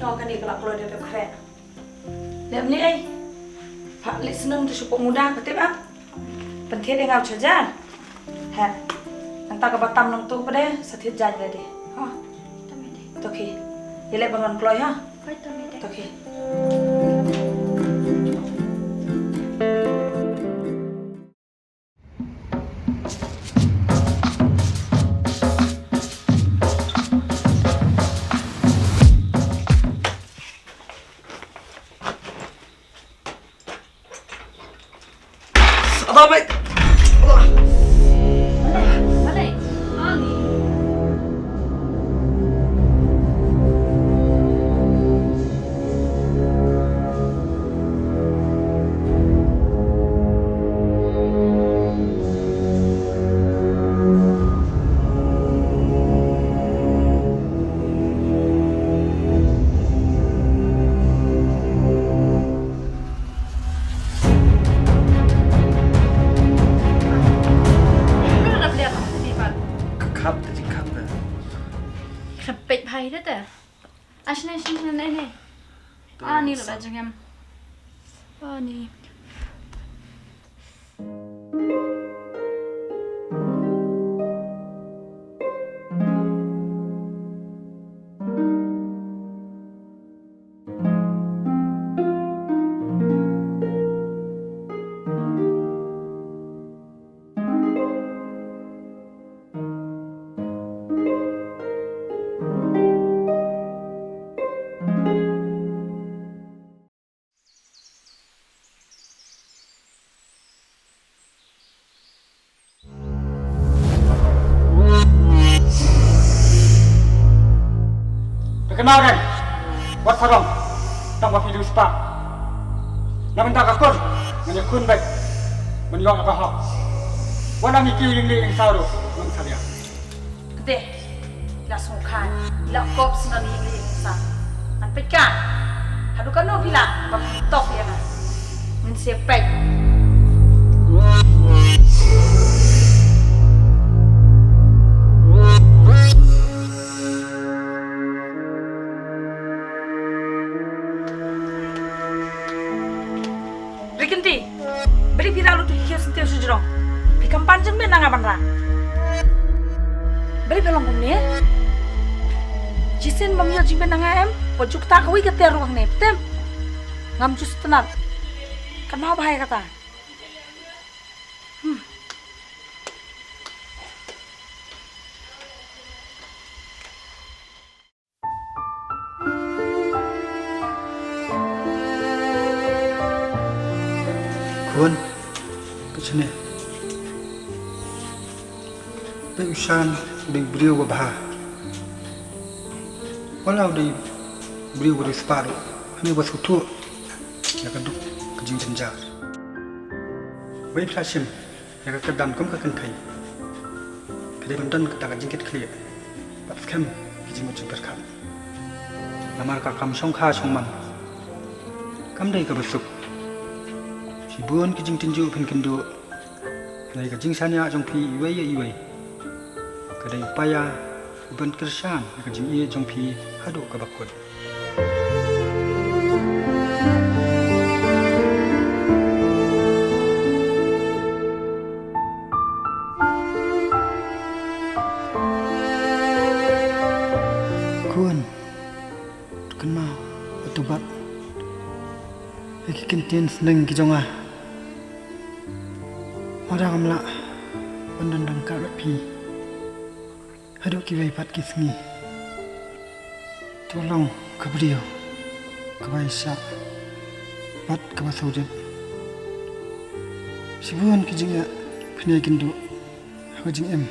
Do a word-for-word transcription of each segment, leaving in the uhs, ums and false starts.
Ïoh kane ka la kloi da ka khreh. Leh mne ei. Pha leh snam tu shu pok muda ka tip ah. Pynthied ïa nga u charger. He. Nangta kaba tam nangtu pat de sa thied jaiñ lade. Ha. Tam ïa de. To khie. Ïa leh ban wan kloi ha. Hooid, tam ïa de. To khie. Ka khap te jingkhap te. Khap peit bha ïa te. Ashna, ashna, ne, ne. Ani lo la jingem. Ani. Phi kynmaw ne, wat sarong tang ba phi riewspah. Na bynta ka kur ngan ïakhun beit ban ïoh ïa ka hok. Wat la mih kiew ïing lieh ïing saw ruh ngam salia. Kdeh, la sngewkhan, la kop sngewni ngi sa. Ngan peit kan. Haduh katno phi lah ban top ïa nga. Ngin sa peit. Ri Kynti, balei phi rah lut khiew syntiew sha jrong? Phi kam pan jingmut na nga ban rah. Balei phi long kumne? Shisien bym ïoh jingmut na nga em? Wat ju ktah kawei ka tiar ruh hangne, phi tip? Ngam ju sngewtynnat. Kynmaw bha ïa kata. Hmm. Khun, ka shane. Peit u Shan u dei u briew ba bha. Wat la u dei u briew ba riewspah ruh, hynrei ba sngewthuh ïa ka duk ka jingjynjar. Balei phi la shim ïa ka kyrdan kum ka kynthei. Ka dei ban don kata ka jingkitkhlieh bad skhem ki jingmut jingpyrkhat. Namar ka kam shongkha shongman kam dei kaba suk. Shibun ki jingtynjuh phin kynduh. Ka dei ka jingshaniah jong phi iwei ïa iwei. Ka dei u paia uban kyrshan ïa ka jingïeit jong phi haduh kaba kut. Khun, to kynmaw, to bat ïa ki kyntien sneng ki jong nga. Lada ngam lah ban don ryngkat bad phi haduh kiwei pat ki sngi, to long ka briew kaba ïaishah bad kaba sawdit. Shibun ki jingeh phin ïai kynduh ha ka jingim.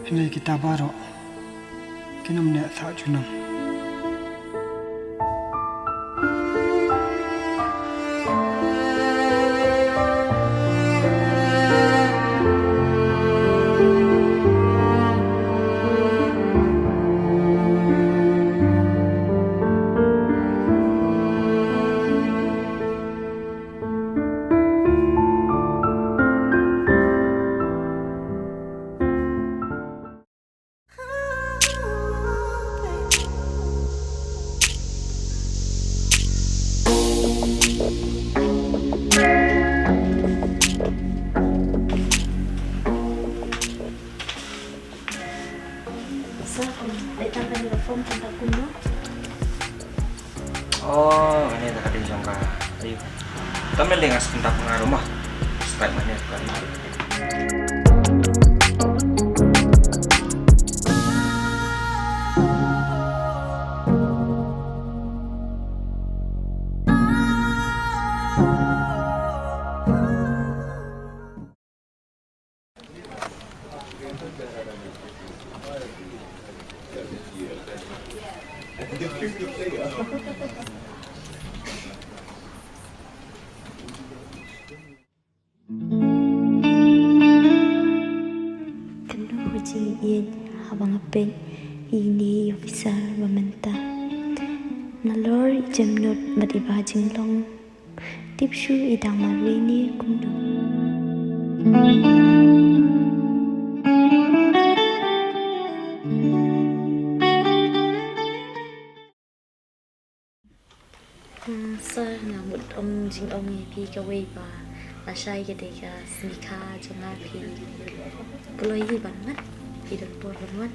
Kine kita baroh kin ym neh sah junom. Sir, kum dei tang kane ka form, tang ka kumno? Oh, kane ka dei jong ka. Ayo. Tam lei nga sngewthuh nga ruh mo. Start mane ka. Kano ka jingïeit haba nga peit ïa ine i officer ba mynta. Nalor i jemnud bad i ba jinglong. Tip shuh i dang marwei ne kumno. Hmm, sir, nga mut ong jingong ïa phi kawei ba lashai ka dei ka sngi kha jong nga, phi kloi hi ban wan, phi don por ban wan.